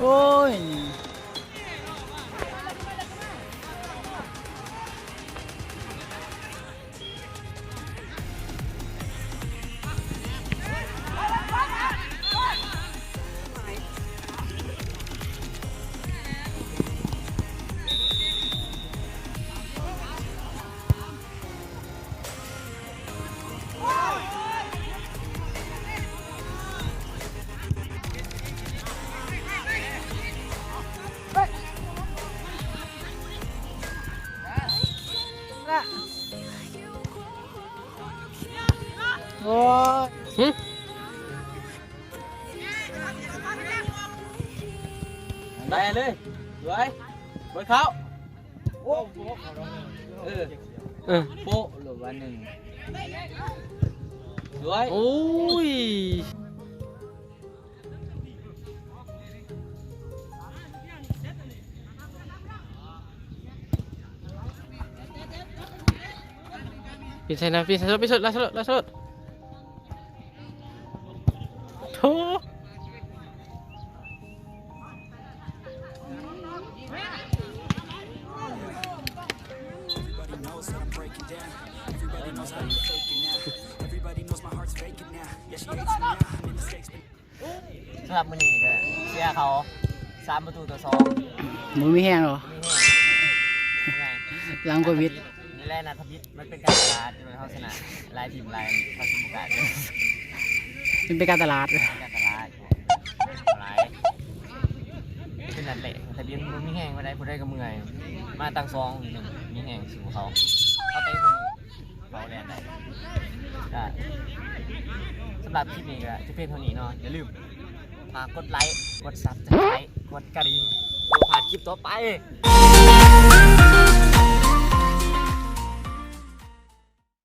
ໂອ້ຍ ໂອ້ຍ ຫຶ ໄປເລີຍ ສວຍ ເບິດເຂົ້າ ໂອ້ ເອີ ເອີ ໂປະ ຫຼືວ່າໜຶ່ງ ສວຍ ໂອ້ຍ ປິ່ນໃສ່ນະ ປິ່ນໃສ່ ປິ່ນສຸດ ລາດສຸດ ລາດສຸດ ໂຖ. Everybody knows that I'm breaking down. Everybody knows that I'm faking now. Everybody knows my heart's faking now. Yeah, she hates me now. I'm in the stakes. ສຳລັບມື້ນີ້ກໍເຊຍເຂົາສາມປະຕູຕໍ່ສອງ ບໍ່ມີແຮງເນາະ ບໍ່ມີແຮງ ເມື່ອຍ ຫຼັງໂຄວິດ ນີ້ແຫຼະ ນັດທຳອິດ ມັນເປັນການຕະຫຼາດ ທີ່ວ່າເຮົາຊະນະຫຼາຍທີມຫຼາຍ ເຮົາຊິບໍ່ການ ມັນເປັນການຕະຫຼາດ ການຕະຫຼາດຫຼາຍ ເປັນນັ້ນແຫຼະ ທະບຽນມັນບໍ່ມີແຮງປານໃດ ຜູ້ໃດກໍເມື່ອຍ ມາຕັ້ງສອງ ມີແຮງສູ້ເຂົາ ເຂົາເຕະ ເຂົາແລ່ນໄດ້ ກໍສຳລັບຄລິບນີ້ກໍຈະພຽງເທົ່ານີ້ເນາະ ຢ່າລືມຝາກກົດໄລ ກົດຊັບສະໄຄຣບ໌ ກົດກະດິ່ງ ເພື່ອບໍ່ພາດຄລິບຕໍ່ໄປ.